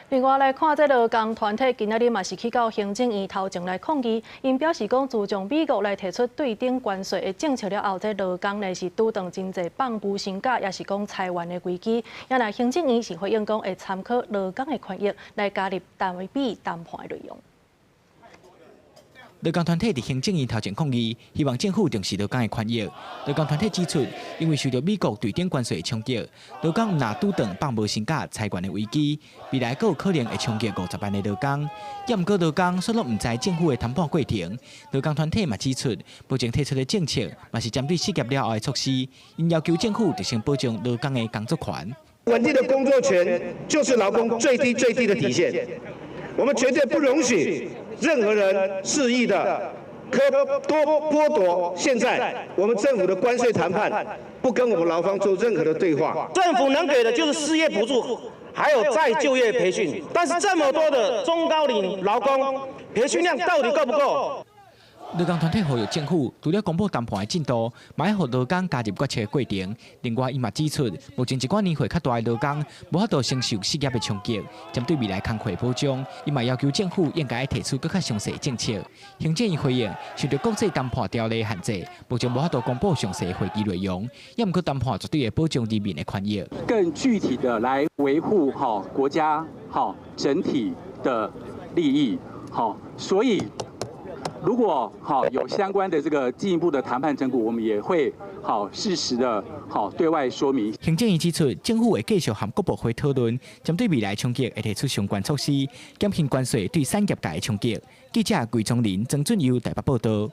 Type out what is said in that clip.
另外來看，這勞工團體今仔日嘛是去到行政院頭前來抗議，𪜶表示講，自從美國來提出對等關稅的政策了後，這勞工呢是拄著真濟放無薪假，抑是講裁員的危機。也若行政院是回應講，會參考勞工的權益來加入台美談判的內容。勞工團體佇行政院頭前抗議，希望政府重視勞工的權益。勞工團體指出，因為受著美國對等關稅的衝擊，勞工毋但拄著放無薪假、裁員的危機，未來閣有可能會衝擊50萬的勞工。也毋過勞工煞攏毋知政府的談判過程。勞工團體嘛指出，目前提出的政策嘛是針對失業了後的措施，𪜶要求政府提升保障勞工的工作權。穩定的工作權就是勞工最低最低的底線，我們絕對不容許任何人肆意的可多剝奪。現在我們政府的關稅談判不跟我們勞方做任何的對話。政府能給的就是失業補助，還有再就業培訓。但是這麼多的中高齡勞工，培訓量到底夠不夠？勞工團體呼籲政府，除了公布談判的進度，嘛愛予勞工加入決策的過程。另外，伊嘛指出，目前一寡年歲較大的勞工無法度承受失業的衝擊，針對未來工課保障，伊嘛要求政府應該提出閣較詳細的政策。行政院回應，受著國際談判條例限制，目前無法度公布詳細會議內容，也毋過談判絕對會保障人民的權益。更具體的來維護好國家好整體的利益，好，所以如果好有相關的這個進一步的談判成果，我們也會好適時的好對外說明。行政院指出，政府會繼續和各部會討論，針對未來衝擊會提出相關措施，減輕關稅對產業界的衝擊。記者桂宗林、曾俊佑台北報道。